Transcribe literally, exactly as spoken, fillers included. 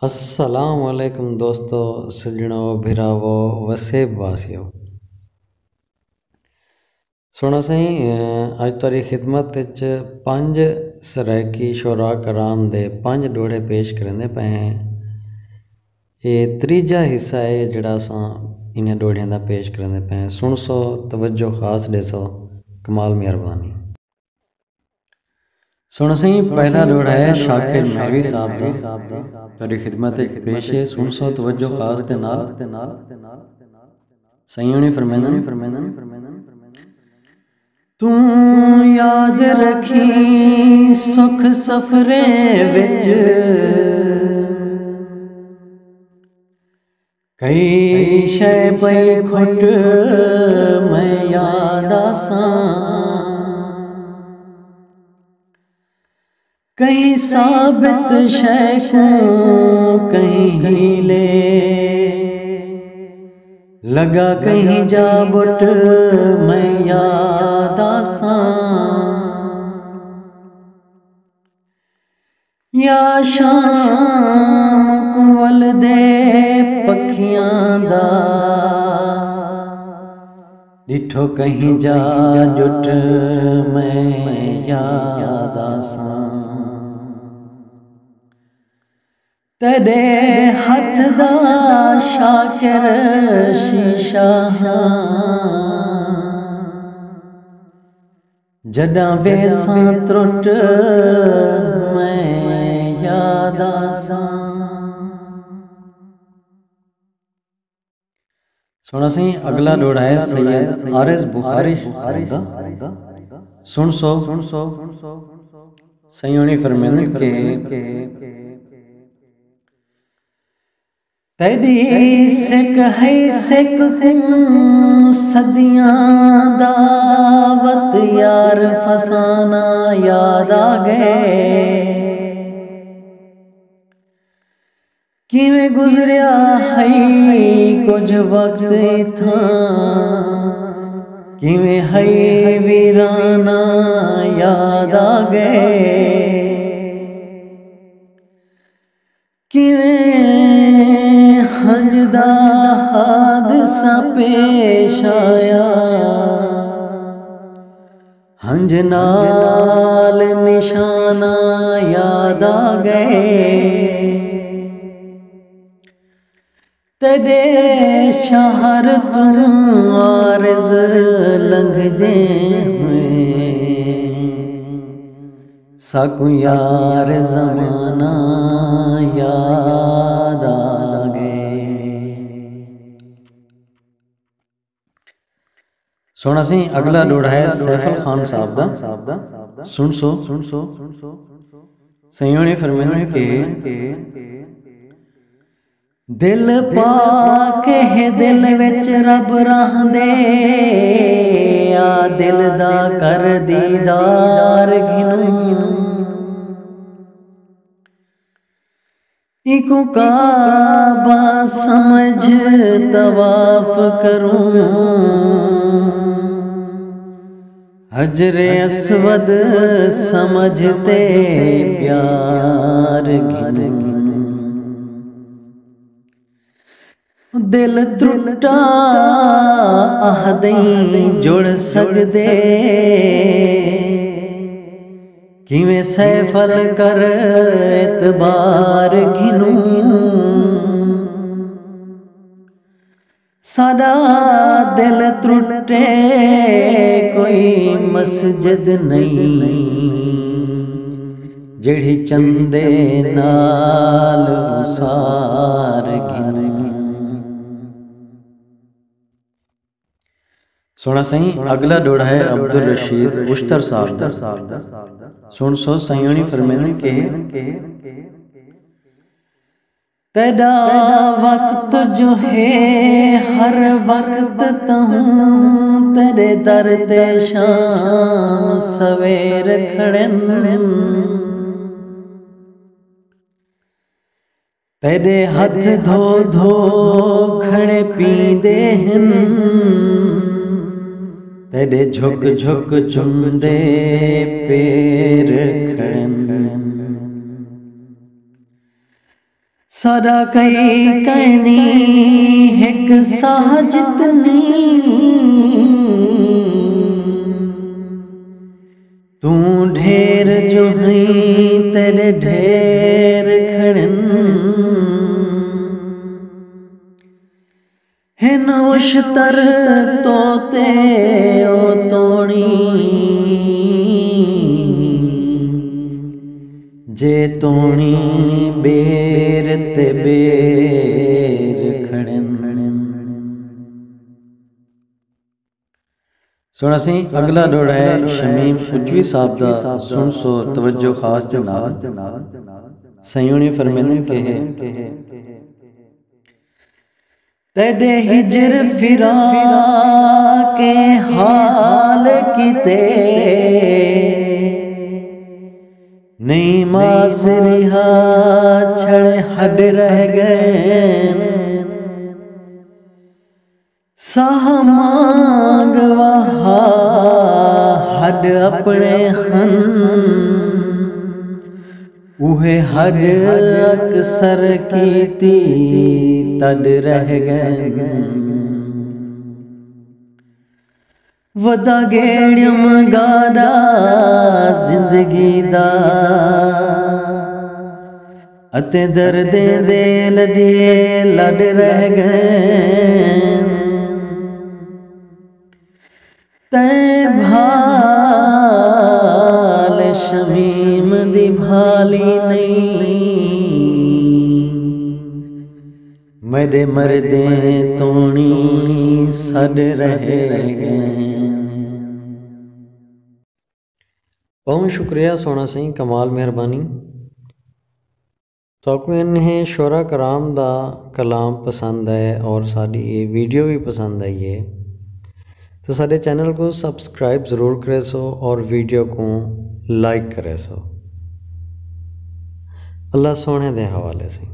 السلام علیکم دوستو، سڄݨو، بھراوو، وسیب واسیو۔ سوہݨا سئیں، اڄ تہاݙی خدمت وچ پنج سرائیکی شعراء کرام دے پنج ݙوہڑے پیش کریندے پئے ہیں۔ اے تریجھا حصہ ہے جیڑھا اساں انہاں ݙوہڑیاں دا پیش کریندے پئے ہیں۔ سݨسو، توجہ خاص ݙیسو، کمال مہربانی۔ سوہݨا سئیں، پہلا ݙوہڑا ہے شاکر مہروی صاحب دا، تہاݙی خدمت وچ پیش ہے، سݨسو توجہ خاص دے نال۔ سئیں ہوݨی فرمیندن، توں یاد رکھیں سکھ سفریں وچ، کئی شے پئی کھٹ میں یاد آساں، کہیں ثابت شے کوں کہیں ہیلے، لڳا کہیں جا ٻٹ میں یاد آساں۔ یا شام کوں ولدے پکھیاں دا ݙٹھو کہیں جا ڄٹ میں یاد آساں۔ تیݙے ہتھ دا شاکر شیشہ ہاں، جݙاں ویساں ترٹ میں یاد آساں۔ سوہݨا سئیں، اڳلا ݙوہڑا ہے سید عارض بخاری صاحب دا۔ سݨسو، سئیں ہوݨی فرمیندن کہ تیݙی سک ہئی سک کوں صدیاں دا وت یار فسانہ یاد آ ڳئے۔ کیویں گزریا ہئی کجھ وقت اتھاں، کیویں ہئی ویرانہ یاد آ ڳئے۔ کیویں ہنج دا حادثہ پیش آیا، ہنج نال نشانہ یاد آ ڳئے۔ تیݙے شہر توں عارض لنگھدیں ہوئیں ساکوں یار زمانہ یاد آ ڳئے۔ سوہݨا سئیں، اڳلا ݙوہڑا ہے سیفل خان صاحب دا۔ سݨسو، سئیں ہوݨی فرمیندن کہ دل پاک ہے دل وچ رب رہندے، آ دل دا کر دیدار گھنوں۔ اینکوں کعبہ سمجھ طواف کروں، حجر اسود سمجھ تے پیار گھنوں۔ دل ترٹا آہدیں جڑ سڳدے، کیویں سیفل کر اعتبار گھنوں۔ ساݙا دل ترٹے کوئی مسجد نئیں، جیڑھی چندے نال اسار گھنوں۔ سوہݨا سئیں، اڳلا ݙوہڑا ہے عبدالرشید اشتر صاحب دا۔ سݨسو، سئیں ہوݨی فرمیندن کہ تیݙا وقت جو ہے ہر وقت تہوں، تیݙے در تے شام سویر کھڑن۔ تیݙے ہتھ دھو دھو کھڑے پیندے ہن، تیݙے جھک جھک چمدے پیر کھڑن۔ ساݙا کئی کائنی ہک ساہ جتنی، توں ڈھیر جو ہئیں تیݙے ڈھیر کھڑن۔ ہن اشتر طوطے او توݨی، جے توݨی ٻیر تے ٻیر کھڑن۔ سݨاں سئیں، اڳلا ݙوہڑا ہے شمیم اچوی صاحب دا، سݨسو توجہ خاص دے نال۔ سئیں ہوݨی فرمیندن کہ ہے، تیݙے ہجر فراق حال کیتے، نئیں ماس رہا چھڑ ہݙ رہ ڳئن۔ ساہ مانگ وہا ہݙ اپݨے ہن، اوہے ہݙ اکثر کیتی تݙ رہ ڳئن۔ ودا گیڑیم گاݙا زندگی دا، اتے دردیں دے لݙے لݙ رہ ڳئن۔ تیں بھال شمیم دی بھالی نئیں، میݙے مردیں توݨی سݙ رہ ڳئن۔ ٻہوں شکریہ سوہݨا سئیں، کمال مہربانی۔ تہاکوں انہیں شعراء کرام دا کلام پسند آئے اور ساݙی اے ویڈیو وی پسند آئی ہے، تو ساݙے چینل کوں سبسکرائب ضرور کریسو اور ویڈیو کوں لائک کریسو۔ اللہ سوہݨے دے حوالے سئیں۔